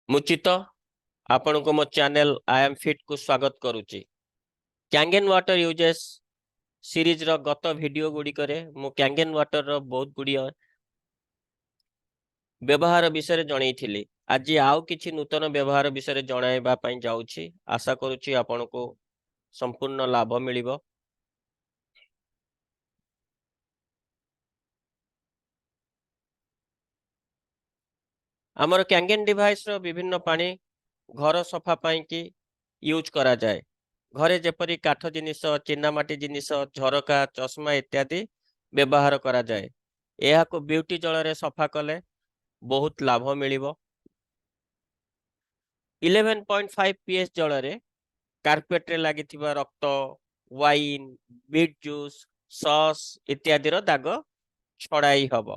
ମୁଁ ଚିତ୍ତ ଆପଣଙ୍କୁ ମୋ ଚ୍ୟାନେଲ I am ଫିଟ୍କୁ ସ୍ୱାଗତ କରୁଛି। କ୍ୟାଙ୍ଗେନ୍ ୱାଟର ୟୁଜେସ୍ ସିରିଜର ଗତ ଭିଡ଼ିଓ ଗୁଡ଼ିକରେ ମୁଁ କ୍ୟାଙ୍ଗେନ୍ ୱାଟରର ବହୁତ ଗୁଡ଼ିଏ ବ୍ୟବହାର ବିଷୟରେ ଜଣେଇଥିଲି। ଆଜି ଆଉ କିଛି ନୂତନ ବ୍ୟବହାର ବିଷୟରେ ଜଣାଇବା ପାଇଁ ଯାଉଛି। ଆଶା କରୁଛି ଆପଣଙ୍କୁ ସମ୍ପୂର୍ଣ୍ଣ ଲାଭ ମିଳିବ। ଆମର କ୍ୟାଙ୍ଗେନ୍ ଡିଭାଇସର ବିଭିନ୍ନ ପାଣି ଘର ସଫା ପାଇଁକି ୟୁଜ୍ କରାଯାଏ। ଘରେ ଯେପରି କାଠ ଜିନିଷ, ଚିନାମାଟି ଜିନିଷ, ଝରକା, ଚଷମା ଇତ୍ୟାଦି ବ୍ୟବହାର କରାଯାଏ। ଏହାକୁ ବିୟୁଟି ଜଳରେ ସଫା କଲେ ବହୁତ ଲାଭ ମିଳିବ। 11.5 pH ଜଳରେ କାର୍ପେଟରେ ଲାଗିଥିବା ରକ୍ତ, ୱାଇନ୍, ବିଟ୍ ଜୁସ୍, ସସ୍ ଇତ୍ୟାଦିର ଦାଗ ଛଡ଼ାଇ ହବ।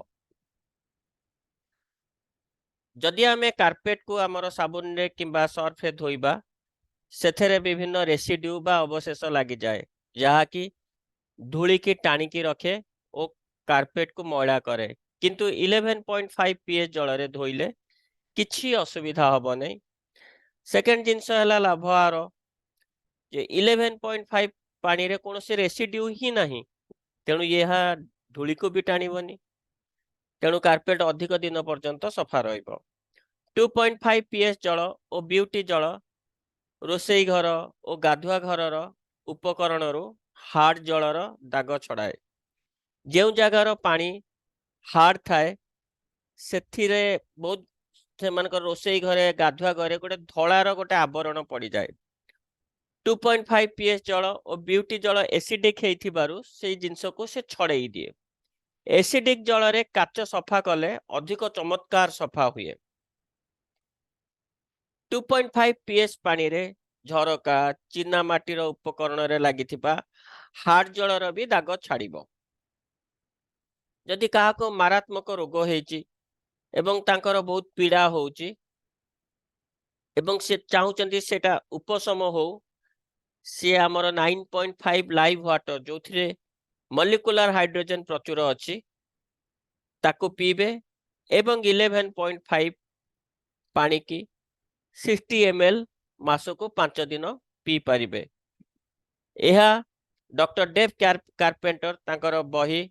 ଯଦି ଆମେ କାର୍ପେଟକୁ ଆମର ସାବୁନରେ କିମ୍ବା ସର୍ଫରେ ଧୋଇବା, ସେଥିରେ ବିଭିନ୍ନ ରେସିଡ୍ୟୁ ବା ଅବଶେଷ ଲାଗିଯାଏ, ଯାହାକି ଧୂଳିକି ଟାଣିକି ରଖେ ଓ କାର୍ପେଟକୁ ମଇଳା କରେ। କିନ୍ତୁ 11.5 pH ଜଳରେ ଧୋଇଲେ କିଛି ଅସୁବିଧା ହବ ନାହିଁ। ସେକେଣ୍ଡ ଜିନିଷ ହେଲା ଲାଭ ଆର ଯେ 11.5 ପାଣିରେ କୌଣସି ରେସିଡ୍ୟୁ ହିଁ ନାହିଁ, ତେଣୁ ଏହା ଧୂଳିକୁ ବି ଟାଣିବନି, ତେଣୁ କାର୍ପେଟ ଅଧିକ ଦିନ ପର୍ଯ୍ୟନ୍ତ ସଫା ରହିବ। 2.5 pH ଜଳ ଓ ବିୟୁଟି ଜଳ ରୋଷେଇ ଘର ଓ ଗାଧୁଆ ଘରର ଉପକରଣରୁ ହାର୍ଡ ଜଳର ଦାଗ ଛଡ଼ାଏ। ଯେଉଁ ଜାଗାର ପାଣି ହାର୍ଡ ଥାଏ, ସେଥିରେ ବହୁତ ସେମାନଙ୍କର ରୋଷେଇ ଘରେ, ଗାଧୁଆ ଘରେ ଗୋଟେ ଧଳାର ଗୋଟେ ଆବରଣ ପଡ଼ିଯାଏ। 2.5 pH ଜଳ ଓ ବିୟୁଟି ଜଳ ଏସିଡିକ୍ ହେଇଥିବାରୁ ସେଇ ଜିନିଷକୁ ସେ ଛଡ଼େଇ ଦିଏ। ଏସିଡିକ୍ ଜଳରେ କାଚ ସଫା କଲେ ଅଧିକ ଚମତ୍କାର ସଫା ହୁଏ। 2.5 pH ପାଣିରେ ଝରକା, ଚିନା ମାଟିର ଉପକରଣରେ ଲାଗିଥିବା ହାର୍ଡ ଜଳର ବି ଦାଗ ଛାଡ଼ିବ। ଯଦି କାହାକୁ ମାରାତ୍ମକ ରୋଗ ହେଇଛି ଏବଂ ତାଙ୍କର ବହୁତ ପୀଡ଼ା ହଉଛି ଏବଂ ସେ ଚାହୁଁଛନ୍ତି ସେଇଟା ଉପଶମ ହଉ, ସିଏ ଆମର 9.5 ଲାଇଭ୍ ୱାଟର, ଯୋଉଥିରେ ମଲିକୁଲାର ହାଇଡ୍ରୋଜେନ ପ୍ରଚୁର ଅଛି, ତାକୁ ପିଇବେ ଏବଂ 11.5 ପାଣିକି 60 ml ମାସକୁ 5 ଦିନ ପିଇପାରିବେ। ଏହା ଡକ୍ଟର ଡେଭ୍ କାର୍ପେଣ୍ଟର ତାଙ୍କର ବହି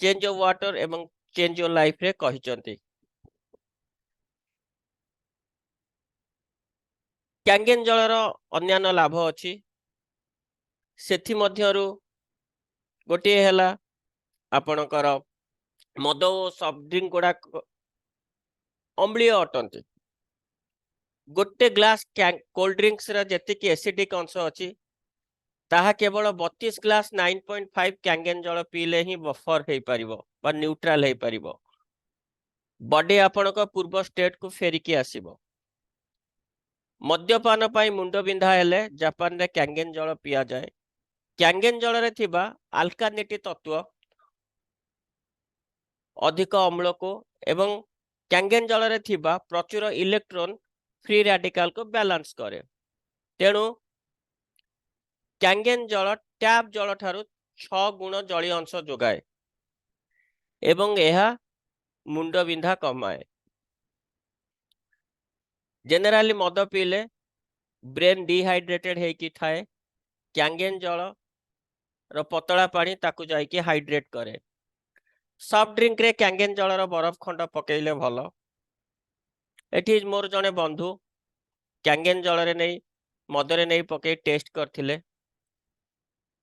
ଚେଞ୍ଜ your water ଏବଂ ଚେଞ୍ଜ your ଲାଇଫରେ କହିଛନ୍ତି। କ୍ୟାଙ୍ଗେନ୍ ଜଳର ଅନ୍ୟାନ୍ୟ ଲାଭ ଅଛି। ସେଥିମଧ୍ୟରୁ ଗୋଟିଏ ହେଲା ଆପଣଙ୍କର ମଦ ଓ ସଫ୍ଟ ଡ୍ରିଙ୍କ ଗୁଡାକ ଅମ୍ଳୀୟ ଅଟନ୍ତି। ଗୋଟେ ଗ୍ଲାସ କୋଲ୍ଡ ଡ୍ରିଙ୍କସର ଯେତିକି ଏସିଡିକ୍ ଅଂଶ ଅଛି, ତାହା କେବଳ 32 ଗ୍ଲାସ 9.5 କ୍ୟାଙ୍ଗେନ୍ ଜଳ ପିଇଲେ ହିଁ ବଫର ହେଇପାରିବ ବା ନ୍ୟୁଟ୍ରାଲ ହେଇପାରିବ। ବଡି ଆପଣଙ୍କ ପୂର୍ବ ଷ୍ଟେଟକୁ ଫେରିକି ଆସିବ। ମଦ୍ୟପାନ ପାଇଁ ମୁଣ୍ଡ ବିନ୍ଧା ହେଲେ ଜାପାନରେ କ୍ୟାଙ୍ଗେନ୍ ଜଳ ପିଆଯାଏ। କ୍ୟାଙ୍ଗେନ୍ ଜଳରେ ଥିବା ଆଲକାନିଟି ତତ୍ତ୍ୱ ଅଧିକ ଅମ୍ଳକୁ ଏବଂ କ୍ୟାଙ୍ଗେନ୍ ଜଳରେ ଥିବା ପ୍ରଚୁର ଇଲେକ୍ଟ୍ରୋନ ଫ୍ରି ରାଡିକାଲକୁ ବାଲାନ୍ସ କରେ। ତେଣୁ କ୍ୟାଙ୍ଗେନ୍ ଜଳ ଟ୍ୟାପ୍ ଜଳ ଠାରୁ 6 ଗୁଣ ଜଳୀୟ ଅଂଶ ଯୋଗାଏ ଏବଂ ଏହା ମୁଣ୍ଡ ବିନ୍ଧା କମାଏ। ଜେନେରାଲି ମଦ ପିଇଲେ ବ୍ରେନ୍ ଡିହାଇଡ୍ରେଟେଡ ହେଇକି ଥାଏ। କ୍ୟାଙ୍ଗେନ୍ ଜଳ ର ପତଳା ପାଣି ତାକୁ ଯାଇକି ହାଇଡ୍ରେଟ୍ କରେ। ସଫ୍ଟ ଡ୍ରିଙ୍କରେ କ୍ୟାଙ୍ଗେନ୍ ଜଳର ବରଫ ଖଣ୍ଡ ପକେଇଲେ ଭଲ। ଏଠି ମୋର ଜଣେ ବନ୍ଧୁ କ୍ୟାଙ୍ଗେନ୍ ଜଳରେ ନେଇ ମଦରେ ନେଇ ପକେଇ ଟେଷ୍ଟ କରିଥିଲେ।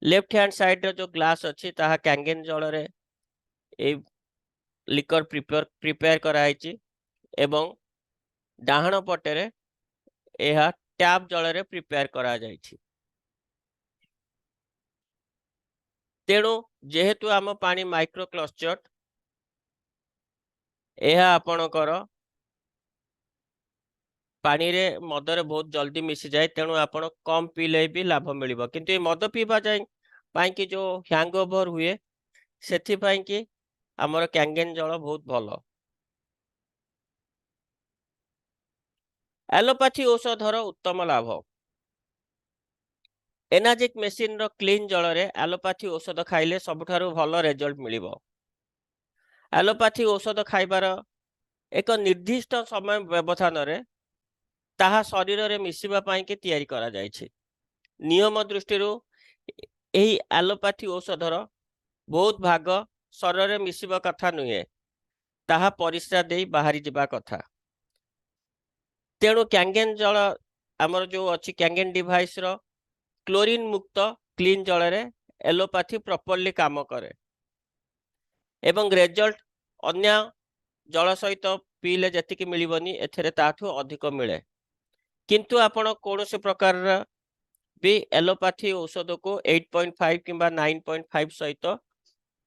ଲେଫ୍ଟ ହ୍ୟାଣ୍ଡ ସାଇଡର ଯୋଉ ଗ୍ଲାସ ଅଛି, ତାହା କ୍ୟାଙ୍ଗେନ୍ ଜଳରେ ଏଇ ଲିକର ପ୍ରିପେୟାର କରାହେଇଛି ଏବଂ ଡାହାଣ ପଟରେ ଏହା ଟ୍ୟାପ୍ ଜଳରେ ପ୍ରିପେୟାର କରାଯାଇଛି। ତେଣୁ ଯେହେତୁ ଆମ ପାଣି ମାଇକ୍ରୋ କ୍ଲଷ୍ଟର, ଏହା ଆପଣଙ୍କର ପାଣିରେ ମଦରେ ବହୁତ ଜଲ୍ଦି ମିଶିଯାଏ, ତେଣୁ ଆପଣ କମ ପିଇଲେ ବି ଲାଭ ମିଳିବ। କିନ୍ତୁ ଏ ମଦ ପିଇବା ଯାଇ ପାଇଁକି ଯୋଉ ହ୍ୟାଙ୍ଗ ଓଭର ହୁଏ, ସେଥିପାଇଁ କି ଆମର କ୍ୟାଙ୍ଗେନ୍ ଜଳ ବହୁତ ଭଲ। ଆଲୋପାଥି ଔଷଧର ଉତ୍ତମ ଲାଭ। ଏନାଜିକ୍ ମେସିନର କ୍ଲିନ୍ ଜଳରେ ଆଲୋପାଥି ଔଷଧ ଖାଇଲେ ସବୁଠାରୁ ଭଲ ରେଜଲ୍ଟ ମିଳିବ। ଆଲୋପାଥି ଔଷଧ ଖାଇବାର ଏକ ନିର୍ଦ୍ଦିଷ୍ଟ ସମୟ ବ୍ୟବଧାନରେ ତାହା ଶରୀରରେ ମିଶିବା ପାଇଁକି ତିଆରି କରାଯାଇଛି। ନିୟମ ଦୃଷ୍ଟିରୁ ଏହି ଆଲୋପାଥି ଔଷଧର ବହୁତ ଭାଗ ଶରୀରରେ ମିଶିବା କଥା ନୁହେଁ, ତାହା ପରିସ୍ରା ଦେଇ ବାହାରି ଯିବା କଥା। ତେଣୁ କ୍ୟାଙ୍ଗେନ ଜଳ ଆମର ଯୋଉ ଅଛି, କ୍ୟାଙ୍ଗେନ ଡିଭାଇସର କ୍ଲୋରିନ ମୁକ୍ତ କ୍ଲିନ ଜଳରେ ଏଲୋପାଥି ପ୍ରପରଲି କାମ କରେ ଏବଂ ରେଜଲ୍ଟ ଅନ୍ୟ ଜଳ ସହିତ ପିଇଲେ ଯେତିକି ମିଳିବନି, ଏଥିରେ ତାଠୁ ଅଧିକ ମିଳେ। କିନ୍ତୁ ଆପଣ କୌଣସି ପ୍ରକାରର ବି ଏଲୋପାଥି ଔଷଧକୁ 8.5 କିମ୍ବା 9.5 ସହିତ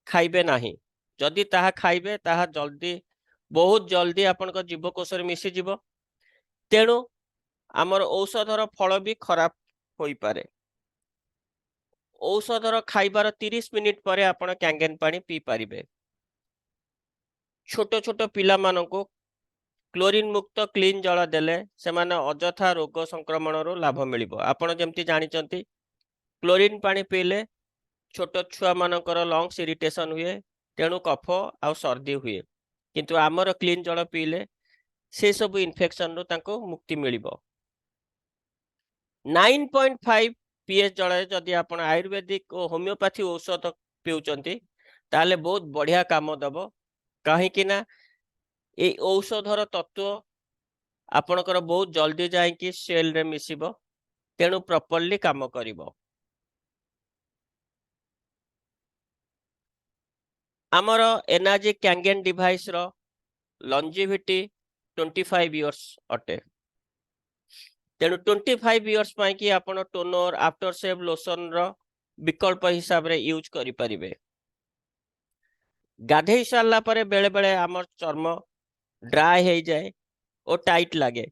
ଖାଇବେ ନାହିଁ। ଯଦି ତାହା ଖାଇବେ, ତାହା ଜଲ୍ଦି, ବହୁତ ଜଲ୍ଦି ଆପଣଙ୍କ ଜୀବକୋଷରେ ମିଶିଯିବ। ତେଣୁ ଆମର ଔଷଧର ଫଳ ବି ଖରାପ ହୋଇପାରେ। ଔଷଧର ଖାଇବାର 30 ମିନିଟ ପରେ ଆପଣ କ୍ୟାଙ୍ଗେନ ପାଣି ପିଇ ପାରିବେ। ଛୋଟ ଛୋଟ ପିଲାମାନଙ୍କୁ କ୍ଲୋରିନ ମୁକ୍ତ କ୍ଲିନ ଜଳ ଦେଲେ ସେମାନେ ଅଯଥା ରୋଗ ସଂକ୍ରମଣରୁ ଲାଭ ମିଳିବ। ଆପଣ ଯେମିତି ଜାଣିଛନ୍ତି, କ୍ଲୋରିନ ପାଣି ପିଇଲେ ଛୋଟ ଛୁଆମାନଙ୍କର ଲଙ୍ଗସ ଇରିଟେସନ ହୁଏ, ତେଣୁ କଫ ଆଉ ସର୍ଦ୍ଦି ହୁଏ। କିନ୍ତୁ ଆମର କ୍ଲିନ ଜଳ ପିଇଲେ ସେ ସବୁ ଇନଫେକ୍ସନରୁ ତାଙ୍କୁ ମୁକ୍ତି ମିଳିବ। 9.5 ପିଏଚ୍ ଜଳରେ ଯଦି ଆପଣ ଆୟୁର୍ବେଦିକ ଓ ହୋମିଓପାଥି ଔଷଧ ପିଉଛନ୍ତି, ତାହେଲେ ବହୁତ ବଢିଆ କାମ ଦବ। କାହିଁକି ନା ଏଇ ଔଷଧର ତତ୍ଵ ଆପଣଙ୍କର ବହୁତ ଜଲ୍ଦି ଯାଇକି ସେଲରେ ମିଶିବ, ତେଣୁ ପ୍ରପରଲି କାମ କରିବ। ଆମର ଏନାଜି କ୍ୟାଙ୍ଗେନ ଡିଭାଇସର ଲଞ୍ଜିଭିଟି 25 ଇୟର୍ସ ଅଟେ। ତେଣୁ 25 ଇୟର୍ସ ପାଇଁ କି ଆପଣ ଟୋନର, ଆଫ୍ଟର ସେଭ୍ ଲୋସନର ବିକଳ୍ପ ହିସାବରେ ୟୁଜ୍ କରିପାରିବେ। ଗାଧେଇ ସାରିଲା ପରେ ବେଳେ ବେଳେ ଆମର ଚର୍ମ ଡ୍ରାଏ ହେଇଯାଏ ଓ ଟାଇଟ୍ ଲାଗେ।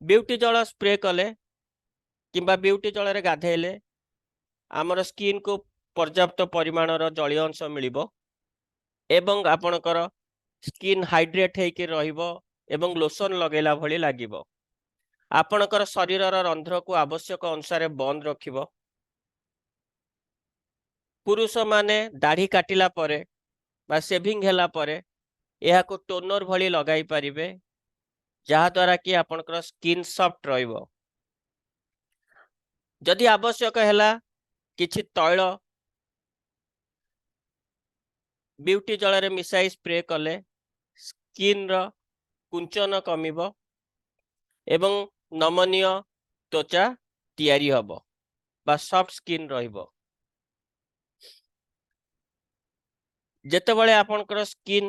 ବିୟୁଟି ଜଳ ସ୍ପ୍ରେ କଲେ କିମ୍ବା ବିୟୁଟି ଜଳରେ ଗାଧେଇଲେ ଆମର ସ୍କିନ୍କୁ ପର୍ଯ୍ୟାପ୍ତ ପରିମାଣର ଜଳୀୟ ଅଂଶ ମିଳିବ ଏବଂ ଆପଣଙ୍କର ସ୍କିନ୍ ହାଇଡ୍ରେଟ୍ ହେଇକି ରହିବ ଏବଂ ଲୋସନ ଲଗେଇଲା ଭଳି ଲାଗିବ। ଆପଣଙ୍କର ଶରୀରର ରନ୍ଧ୍ରକୁ ଆବଶ୍ୟକ ଅନୁସାରେ ବନ୍ଦ ରଖିବ। ପୁରୁଷମାନେ ଦାଢ଼ି କାଟିଲା ପରେ ବା ସେଭିଂ ହେଲା ପରେ ଏହାକୁ ଟୋନର ଭଳି ଲଗାଇ ପାରିବେ, ଯାହାଦ୍ୱାରା କି ଆପଣଙ୍କର ସ୍କିନ୍ ସଫ୍ଟ ରହିବ। ଯଦି ଆବଶ୍ୟକ ହେଲା, କିଛି ତୈଳ ବିୟୁଟି ଜଳରେ ମିଶାଇ ସ୍ପ୍ରେ କଲେ ସ୍କିନ୍ର କୁଞ୍ଚନ କମିବ ଏବଂ ନମନୀୟ ତ୍ୱଚା ତିଆରି ହବ ବା ସଫ୍ଟ ସ୍କିନ୍ ରହିବ। ଯେତେବେଳେ ଆପଣଙ୍କର ସ୍କିନ୍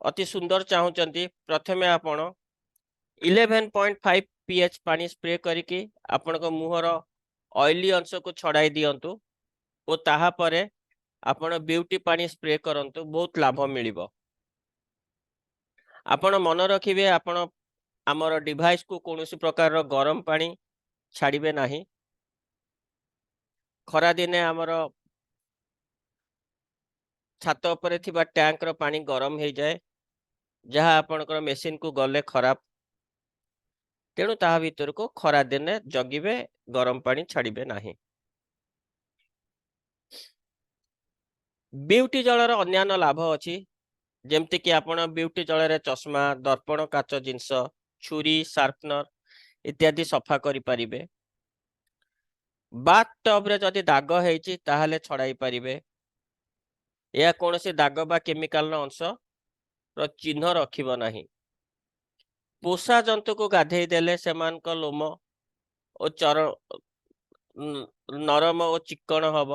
ଅତି ସୁନ୍ଦର ଚାହୁଁଛନ୍ତି, ପ୍ରଥମେ ଆପଣ 11.5 ପିଏଚ୍ ପାଣି ସ୍ପ୍ରେ କରିକି ଆପଣଙ୍କ ମୁହଁର ଅଏଲି ଅଂଶକୁ ଛଡ଼ାଇ ଦିଅନ୍ତୁ ଓ ତାହାପରେ ଆପଣ ବିୟୁଟି ପାଣି ସ୍ପ୍ରେ କରନ୍ତୁ, ବହୁତ ଲାଭ ମିଳିବ। ଆପଣ ମନେ ରଖିବେ, ଆପଣ ଆମର ଡିଭାଇସକୁ କୌଣସି ପ୍ରକାରର ଗରମ ପାଣି ଛାଡ଼ିବେ ନାହିଁ। ଖରାଦିନେ ଆମର ଛାତ ଉପରେ ଥିବା ଟ୍ୟାଙ୍କର ପାଣି ଗରମ ହେଇଯାଏ, ଯାହା ଆପଣଙ୍କର ମେସିନକୁ ଗଲେ ଖରାପ। ତେଣୁ ତାହା ଭିତରକୁ ଖରାଦିନେ ଜଗିବେ, ଗରମ ପାଣି ଛାଡ଼ିବେ ନାହିଁ। ବିୟୁଟି ଜଳର ଅନ୍ୟାନ୍ୟ ଲାଭ ଅଛି, ଯେମିତିକି ଆପଣ ବିୟୁଟି ଜଳରେ ଚଷମା, ଦର୍ପଣ କାଚ ଜିନିଷ, ଛୁରୀ, ସାର୍ପନର ଇତ୍ୟାଦି ସଫା କରିପାରିବେ। ବାଥ୍ ଟବରେ ଯଦି ଦାଗ ହେଇଛି, ତାହେଲେ ଛଡ଼ାଇ ପାରିବେ। ଏହା କୌଣସି ଦାଗ ବା କେମିକାଲର ଅଂଶର ଚିହ୍ନ ରଖିବ ନାହିଁ। ପୋଷା ଜନ୍ତୁକୁ ଗାଧେଇ ଦେଲେ ସେମାନଙ୍କ ଲୋମ ଓ ଚର ନରମ ଓ ଚିକ୍କଣ ହବ।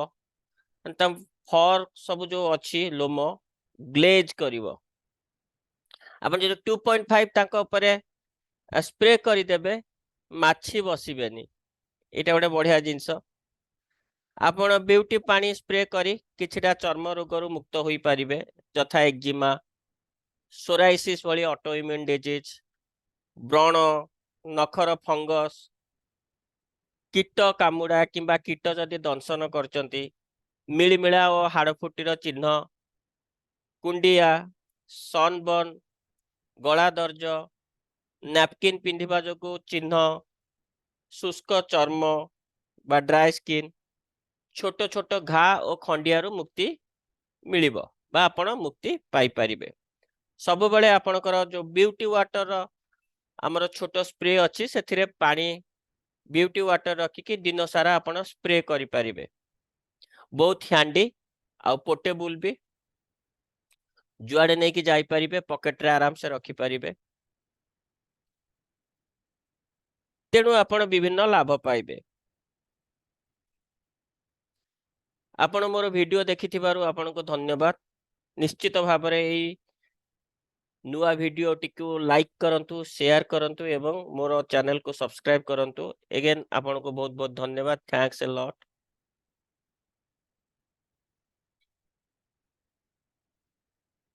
ତା ଫର୍ ସବୁ ଯୋଉ ଅଛି, ଲୋମ ଗ୍ଲେଜ୍ କରିବ। ଆପଣ ଯଦି 2.5 ତାଙ୍କ ଉପରେ ସ୍ପ୍ରେ କରିଦେବେ, ମାଛି ବସିବେନି। ଏଇଟା ଗୋଟେ ବଢିଆ ଜିନିଷ। ଆପଣ ବିୟୁଟି ପାଣି ସ୍ପ୍ରେ କରି କିଛିଟା ଚର୍ମ ରୋଗରୁ ମୁକ୍ତ ହୋଇପାରିବେ, ଯଥା ଏକ୍ଜିମା, ସୋରାଇସିସ୍ ଭଳି ଅଟୋଇମ୍ୟୁନ୍ ଡିଜିଜ୍, ବ୍ରଣ, ନଖର ଫଙ୍ଗସ୍, କୀଟ କାମୁଡ଼ା କିମ୍ବା କୀଟ ଯଦି ଦଂଶନ କରୁଛନ୍ତି, ମିଳିମିଳା ଓ ହାଡ଼ଫୁଟିର ଚିହ୍ନ, କୁଣ୍ଡିଆ, ସନବର୍ନ, ଗଳା ଦରଜ, ନାପକିନ୍ ପିନ୍ଧିବା ଯୋଗୁଁ ଚିହ୍ନ, ଶୁଷ୍କ ଚର୍ମ ବା ଡ୍ରାଏ ସ୍କିନ୍, ଛୋଟ ଛୋଟ ଘା ଓ ଖଣ୍ଡିଆରୁ ମୁକ୍ତି ମିଳିବ ବା ଆପଣ ମୁକ୍ତି ପାଇପାରିବେ। ସବୁବେଳେ ଆପଣଙ୍କର ଯୋଉ ବିୟୁଟି ୱାଟର ଆମର ଛୋଟ ସ୍ପ୍ରେ ଅଛି, ସେଥିରେ ପାଣି, ବିୟୁଟି ୱାଟର ରଖିକି ଦିନ ସାରା ଆପଣ ସ୍ପ୍ରେ କରିପାରିବେ। ବହୁତ ହ୍ୟାଣ୍ଡି ଆଉ ପୋର୍ଟେବୁଲ ବି। ଯୁଆଡେ ନେଇକି ଯାଇପାରିବେ, ପକେଟରେ ଆରାମସେ ରଖିପାରିବେ। ତେଣୁ ଆପଣ ବିଭିନ୍ନ ଲାଭ ପାଇବେ। ଆପଣ ମୋର ଭିଡିଓ ଦେଖିଥିବାରୁ ଆପଣଙ୍କୁ ଧନ୍ୟବାଦ। ନିଶ୍ଚିତ ଭାବରେ ଏଇ ନୂଆ ଭିଡିଓଟିକୁ ଲାଇକ୍ କରନ୍ତୁ, ସେୟାର କରନ୍ତୁ ଏବଂ ମୋର ଚ୍ୟାନେଲକୁ ସବସ୍କ୍ରାଇବ କରନ୍ତୁ। ଏଗେନ୍ ଆପଣଙ୍କୁ ବହୁତ ବହୁତ ଧନ୍ୟବାଦ। Thanks a lot.